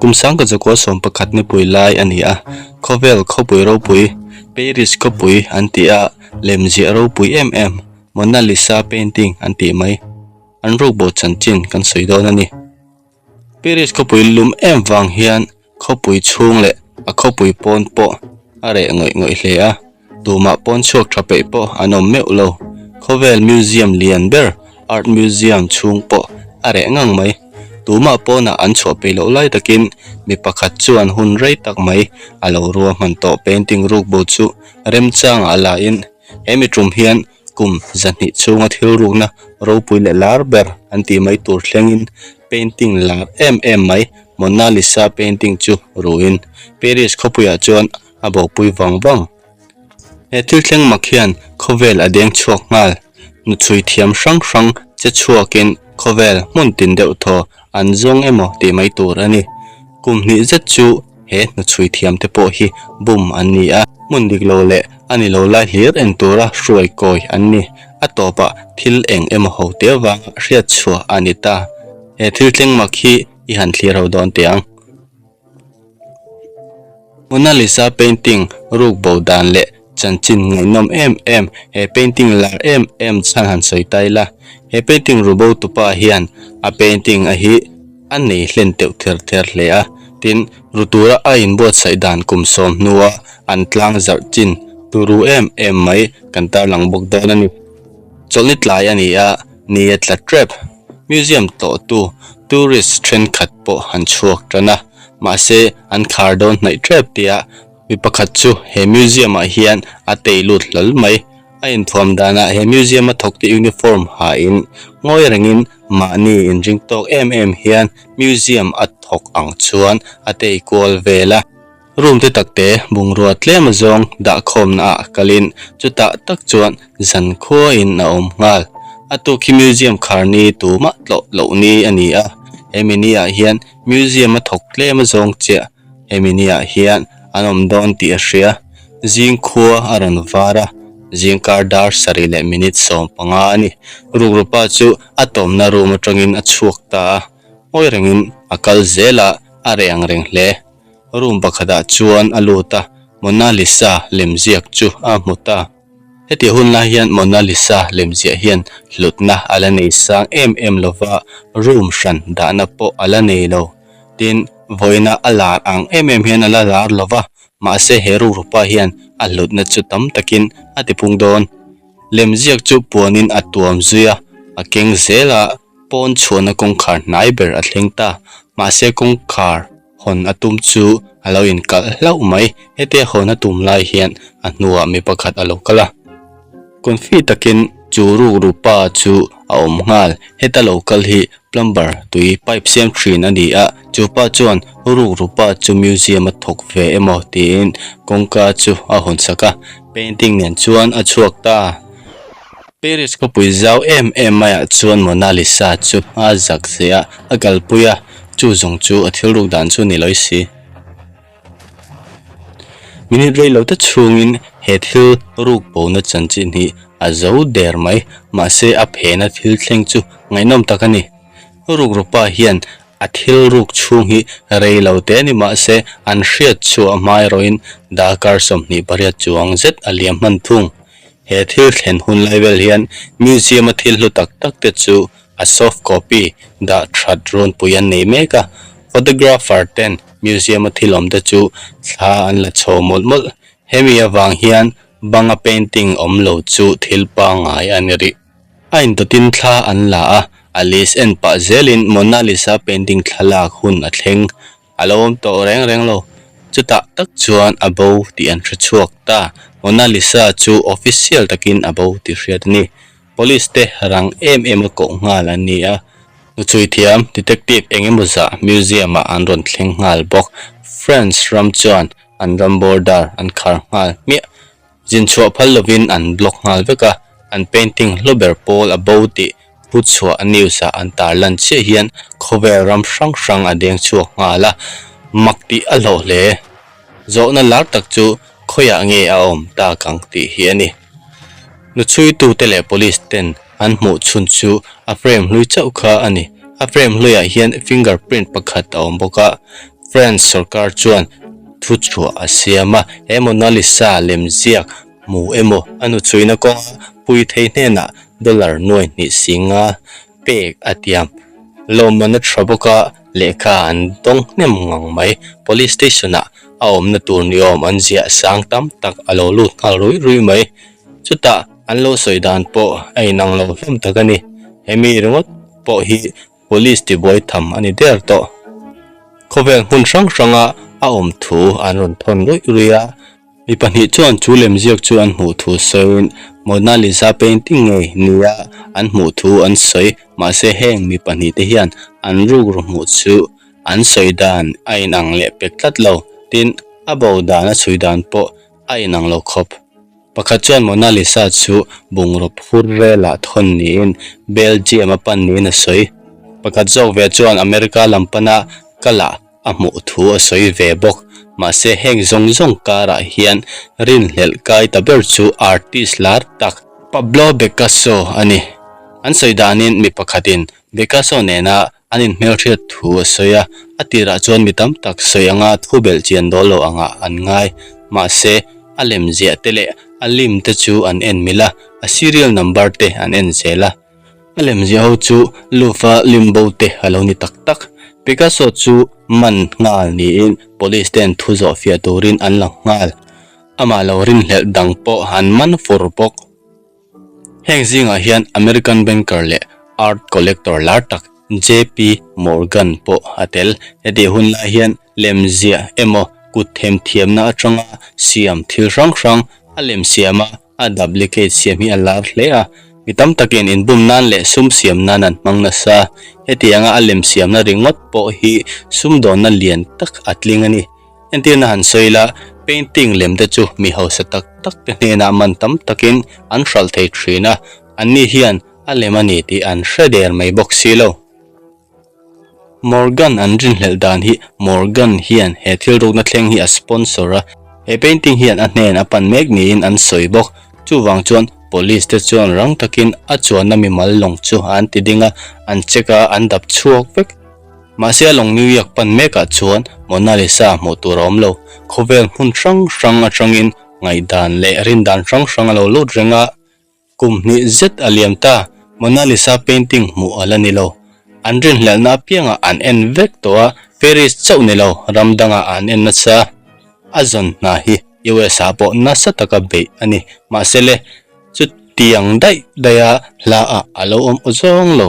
Kum sangkazakua sawmpakhat nipui lai a ni a, khawvel khawpui ropui, Paris khawpui an tih a, lemziah ropui em em, Mona Lisa painting an tih mai, an rukbo chanchin kan sawi dawn a ni. Paris khawpui lum em vang hian khawpui chhung leh a khawpui pawn pawh a reh ngawih ngawih hle a, tumah pawn chhuak tha peih pawh an awm meuh lo. Khawvel museum lian ber Art Museum chhung pawh a reh ngang mai. Tumah pawnah an chhuah peih loh lai takin mi pakhat chuan hun rei tak mai a lo ruahman tawh painting rukbo chu remchangah a la in he mi tum hian Kum zahnih chhunga thil rukna ropui leh lar ber an tih mai tur thlengin painting lar em em mai Mona Lisa painting chu ruin Paris khawpuiah chuan a bopui vang vang. He thil thleng mak hian khawvel a deng chhuak nghal. Nuchhui thiam hrang hrang che chhuakin khawvel hmun tin deuh thaw an zawng emaw tih mai tur a ni. Kum hnih zet chu he hnuchhui thiam te pawh hi bum an ni a, hmun dik lo leh a ni lo lai hlir en tura hruai kawi an ni. A tawpah thil eng emaw ho te avanga hriat chhuah a ni ta. He thil tleng mak hi i han thlir ho dawn teh ang. Mona Lisa painting ruk bo dan leh chanchin ngaihnawm em em he painting lar em em chhan han sawi ta ila. He painting ru bo tupa hian a painting a hi a nei hlen teuh ther ther hle a, tin ru tura a inbuatsaih dan kum sawm hnua an tlang zarh chin turu em em mai kan tarlang bawk dawn a ni. Chawlhni tlai a ni a, ni a tla tep. Museum tlawhtu tourist thenkhat pawh an chhuak tan a, mahse an khar dawn hnaih tep tia mi pakhat chu he museum ah hian a tei lut hlawl mai. A inthuam danah he museum a thawkte uniform hain ngawi rengin mahni inring tawk em em hian museum a thawk ang chuan a tei kual vel a. Room te takte bungrua tlem azawng dahkhawmna ah kalin chutah tak chuan zankhuain a awm nghal. A tuk hi museum khar ni tumah tlawh loh ni a ni a, hemi ni ah hian museum a thawk tlem azawng chiah hemi ni ah hian an awm dawn tih a hria. Zing khua a rawn var a, zingkar dar sarih leh minute 15 a ni. Rukrupa chu a tawmna room atangin a chhuak ta a, ngawi rengin a kal zel a, a reh ang reng hle. Room pakhatah chuan a lut a, Mona Lisa lemziak chu a hmu ta. Heti hun lai hian Mona Lisa lemziah hian hlutna a la nei sang em em lo va, room hran dahna pawh a la nei lo. Tin, vawiina a lar ang em em hian a la lar lo va, mahse he rukrupa hian a hlutna chu tam takin a tipung dawn. Lemziak chu puanin a tuam zui a, a keng zel a, pawn chhuahna kawngkhar hnai ber a thleng ta. Mahse kawngkhar hawn a tum chu a lo inkalh hlauh mai. Hetia hawn a tum lai hian a hnuah mi pakhat a lo kal a. Confi takin chu rukru pa chu a awm nghal. Heta lo kal hi plumber tui pipe siam thin a ni a, chu pa chuan rukru pa chu museum a thawk ve emaw tiin kawngka chu a hawn sak a, painting nen chuan a chhuak ta. Paris khawpui zau em em maiah chuan Mona Lisa chu a zak zeh a, a kalpui a, chu zawng chu a thil ruk dan chu ni lawi si. Minute rei lo te chhungin he thil ruk bona chanchin hi a zo der mai, mahse a phena thil thleng chu ngaihnawm tak a ni. Rukrupa hian a thil ruk chhung hi rei lo te ni mahse an hriat chhuah hma erawhin darkar 28 chuang zet a liam hman thung. He thil thlen hun lai vel hian museum a thil hlu tak tak te chu a soft copy dah that runpui an nei mek a, photographer ten museum a thil awm te chu thla an la chho mawlh mawlh. Hemi avang hian banga painting awm lo chu thil pangngai a ni rih. A intawtin thla an la a, a list en pah zelin Mona Lisa painting thlalak hun a thleng. A lo awm tawh reng reng lo. Chutah tak chuan a bo tih an hre chhuak ta. Mona Lisa chu official takin a bo tih hriat a ni. Police te rang em em a koh nghal an ni a. Hnuchhui thiam detective eng emaw zah museum ah an rawn thleng nghal bawk. France ram chuan an ram border an khar nghal hmiah. Zin chhuah phal lovin an block nghal vek a, an painting hlu ber pawl a bo tih pu chhuah news ah an tarlan chiah hian khawvel ram hrang hrang a deng chhuak nghal a, mak tih a hlawh hle. Zawhna lar tak chu khawiah nge a awm tak ang tih hi a ni. Nuchhuitute leh police ten an hmuh chhun chu a frame hlui chauh kha a ni. A frame hluiah hian finger print pakhat a awm bawk a. France sorkar chuan thuchhuah a siam a, he Mona Lisa lemziak hmu emaw a hnuchhuina kawnga pui thei hnenah dollar nuai hnih singa pek a tiam. Lawmman a tha bawk a, lehkha an dawng hnem ngang mai. Police station ah a awmna tur ni awm an ziah sang tam tak a lo lut nghal ruih ruih mai. Chutah an lo sawi dan pawh a inang lo hlawm tak a ni. Hemi ringawt pawh hi Police tibuai tham a ni der tawh. Khawvel hmun hrang hranga a awm thu an rawn thawn ruih ruih a. Mi pahnih chuan chu lemziak chu an hmuh thu sawiin Mona Lisa painting ngei nia an hmuh thu an sawi. Mahse heng mi pahnih te hian an rukru hmuh chu an sawi dan a inang leh pek tlat lo. Tin, a bo dan a chhui dan pawh a inang lo khawp. Pakhat chuan Mona Lisa chu bungraw phur velah thawn niin Belgium a pan niin a sawi. Pakhat zawk ve chuan America lam pana kala a hmuh thu a sawi ve bawk. Mahse heng zawng zawng karah hian rinhlelh kai ta ber chu artist lar tak Pablo Picasso a ni. An sawi danin mi pakhatin Picasso nena An inhmelhriat thu a sawi a, a tirah chuan mi tam tak sawi anga thu belh chian dawl lo angah an ngai. Mahse, a lem ziah te leh a lim te chu an en mil a, a serial number te an en zel a. A lem ziah ho chu Louvre lim bo te a lo ni tak tak. Picasso chu man nghal niin police ten thu zawh fiah turin an la nghal. Amah lo rinhlelh dang pawh an man fur bawk. Heng zingah hian American banker leh art collector lar tak JP Morgan pawh a tel. Hetih hun lai hian lemziah emaw kut themthiamna atanga siam thil hrang hrang a lem siam a, a duplicate siam hi a lar hle a. Mi tam takin inbum nan leh sum siam nan an hmang nasa. Hetianga a lem siamna ringawt pawh hi sumdawnna lian tak a tling a ni. Entirna han sawi ila, painting lem te chu mi hausa tak tak te hnenah man tam takin an hralh thei thin a, anni hian a lem a ni tih an hre der mai bawk si lo. Morgan an rinhlelh dan hi Morgan hian he thil rukna thleng hi a sponsor a, he painting hian a hnen a pan mek niin an sawi bawk. Chuvang chuan police te chuan rang takin a chuanna mimal lawng chu an ti ding a, an check a, an dap chhuak vek. Mahse a lawng New York pan mekah chuan Mona Lisa hmuh tur a awm lo. Khawvel hmun hrang hrang atangin ngaihdan leh rindan hrang hrang a lo lut reng a. Kum hnih zet a liam ta, Mona Lisa painting hmuh a la ni lo. An rinhlelhna apiangah an en vek tawh a, Paris chauh ni lo, ram dangah an en nasa. A zawn hna hi US ah pawh nasa taka beih a ni. Mahse le, chutiang daih daiha hla ah a lo awm aw zawng lo.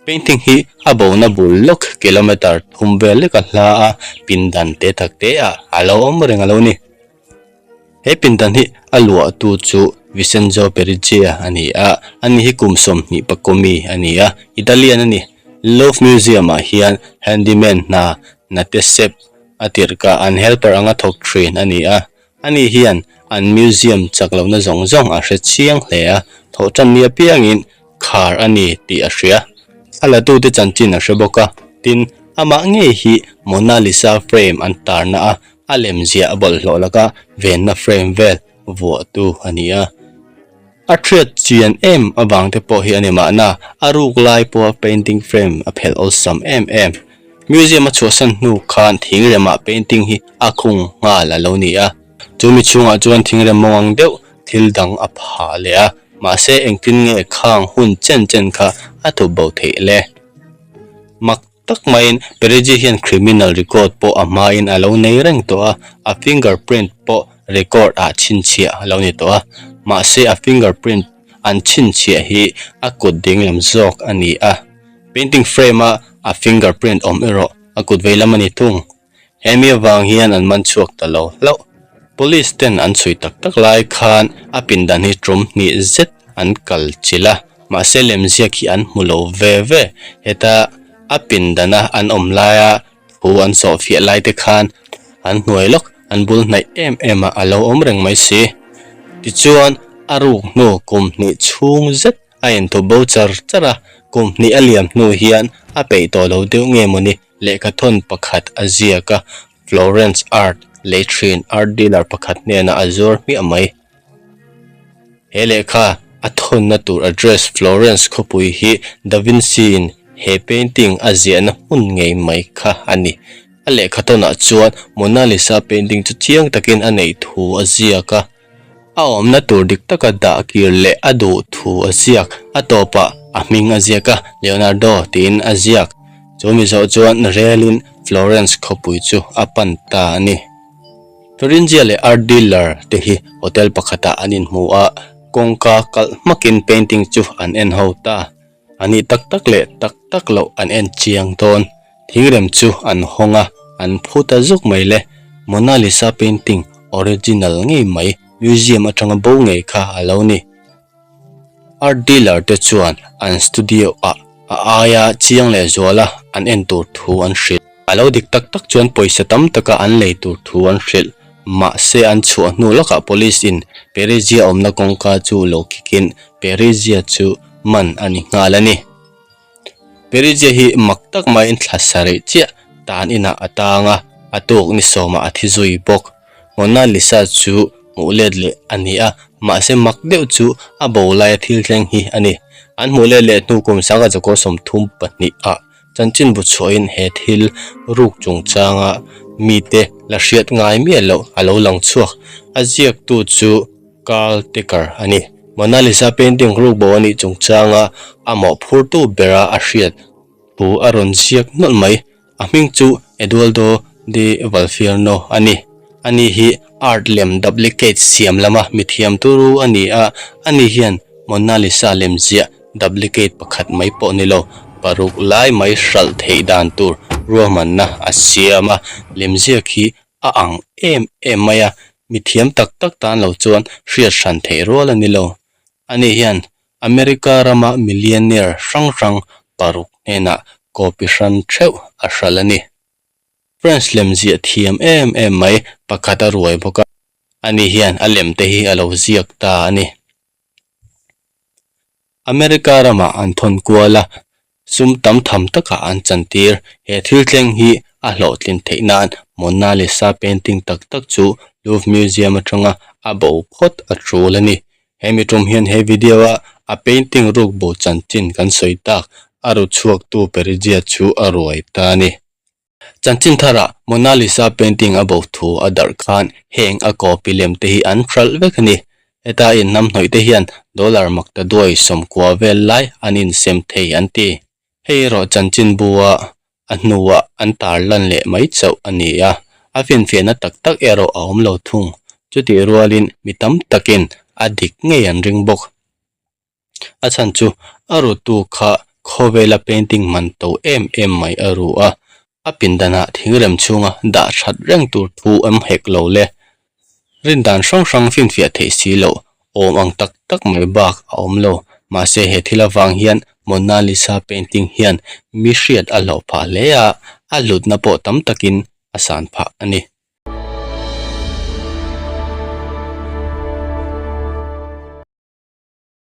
Painting hi a bona bul lawk kilometer thum vel lek a hla a, pindan te tak te ah a lo awm reng a lo ni. He pindan hi a luahtu chu Vincenzo Peruggia a ni a, ani hi kum 20 pakomi a ni a, Italian a ni. Louvre Museum ah hian handyman hna Natesep a tirhkah an helper anga thawk thin a ni a, Ani hian an museum chak lohna zawng zawng a hre chiang hle a, thawhtan ni apiangin khar a ni tih a hria. A latute chanchin a hre bawk a, tin, amah ngei hi Mona Lisa frame an tarna a, a lem ziah bawlhhlawh laka venna frame vel vuahtu a ni a. A hriat chian em avang te pawh hi a ni mahna, a ruk lai pawha painting frame a phelh awlsam em em. Museum a chhuahsan hnu khan thingremah painting hi a khung nghal a lo ni a, chu mi chhungah chuan thingrem mawng ang deuh thil dang a phah leh a, mahse engtin nge khang hun chen chen kha a thup bo theih le? Mak tak maiin Perigi hian criminal record pawh a hmain a lo nei reng tawh a, a finger print pawh record ah chhinchhiah a lo ni tawh a, mahse a finger print an chhinchhiah hi a kut dinglam zawk a ni a, painting frame a a finger print awm erawh a kut veilam a ni thung. Hemi avang hian an man chhuak ta lo hlauh. Police ten an chhui tak tak lai khan a pindan hi tum hnih zet an kal chilh a, mahse lemziak hi an hmu lo ve ve. Heta a pindana an awm laia thu an sawhfiah lai te khan an hnuai lawk, an bul hnaih em em a a lo awm reng mai si. Tichuan a ruk hnu kum hnih chhung zet a inthup bo char char a, kum hnih a liam hnu hian a peih tawh lo deuh nge mawni Lehkhathawn pakhat a ziak a, Florence Art lei thin art dealer pakhat hnenah a zuar hmiah mai. He lehkha a thawnna tur address Florence khawpui hi Da Vinci-in he painting a ziahna hmun ngei mai kha a ni. A lehkha tawnah chuan Mona Lisa painting chu chiang takin a neih thu a ziak a. A awmna tur dik taka dah kir leh a duh thu a ziak. A tawpah a hming a ziak a, Leonardo tiin a ziak. Chu mi zawh chuan relin Florence khawpui chu a pan ta a ni. Fiorenza leh art dealer te hi hotel pakhatah an inhmu a, kawngka kalh hmakin painting chu an en ho ta. A nih tak tak leh tak tak loh an en chiang dawn. Thingrem chu an hawng a, an phu ta zuk mai le. Mona Lisa painting original ngei mai museum atanga bo ngei kha a lo ni. Art dealer te chuan an studio ah a aia chiang leh zuala an en tur thu an hrilh. A lo dik tak tak chuan pawisa tam taka an lei tur thu an hrilh. Mahse an chhuah hnu lawkah police in Perezia awmna kawngka chu lo kikin Perezia chu man a ni nghal a ni. Perezia hi mak tak maiin thla sarih chiah tan inah a tang a, a tuk ni sawmah a thi zui bawk. Mona Lisa chu hmuh let leh a ni a, mahse mak deuh chu a bo laia thil thleng hi a ni. An hmuh let leh hnu kum sangha chakawr 32 ah Chanchinbu chhuahin he thil ruk chungchanga mite la hriat ngai miah loh a lo lang chhuak. A ziaktu chu Carl Ticker a ni. Mona Lisa painting ruk bo a nih chungchanga a mawhphurtu bera a hriat thu a rawn ziak nawlh mai. A hming chu Eduardo de Valfierno a ni. Ani hi art lem duplicate siam lama mithiam turu a ni a, ani hian Mona Lisa lem ziah duplicate pakhat mai pawh ni lo, paruk lai mai hralh theih dan tur ruahmanna a siam a, lemziak hi a ang em em mai a, mithiam tak tak tan lo chuan hriat hran theih rual a ni lo. Ani hian America rama millionaire hrang hrang paruk hnenah copy hran theuh a hralh a ni. French lem ziah thiam em em mai pakhat a ruai bawk a, ani hian a lem te hi a lo ziak ta a ni. America ramah an thawn kual a, sum tam tham takah an chantir. He thil thleng hi a hlawhtlin theih nan Mona Lisa painting tak tak chu Louvre Museum atanga a bo phawt a tul a ni. He mi tum hian he video a a painting ruk bo chanchin kan sawi tak a ru chhuaktu Perizia chu a ruai ta a ni. Chanchin tharah Mona Lisa painting a bo thu a darh khan heng a copy lem te hi an hralh vek a ni. Heta inhnamhnawih te hian dollar makta duai 90 vel lai an insem thei an ti. Hei erawh chanchin bua a hnuah an tar lan leh mai chauh a ni a, a finfiahna tak tak erawh a awm lo thung. Chutih rualin mi tam takin a dik ngei an ring bawk. A chhan chu a rutu kha khawvela painting man to em em mai a ru a, a pindanah thingrem chhunga dah that reng tur thu awm hek lo le. Rindan hrang hrang finfiah theih si loh awm ang tak tak mai bak a awm lo. Mahse he thil avang hian Mona Lisa painting hian mi hriat a hlawh phah hle a, a hlutna pawh tam takin a san phah a ni.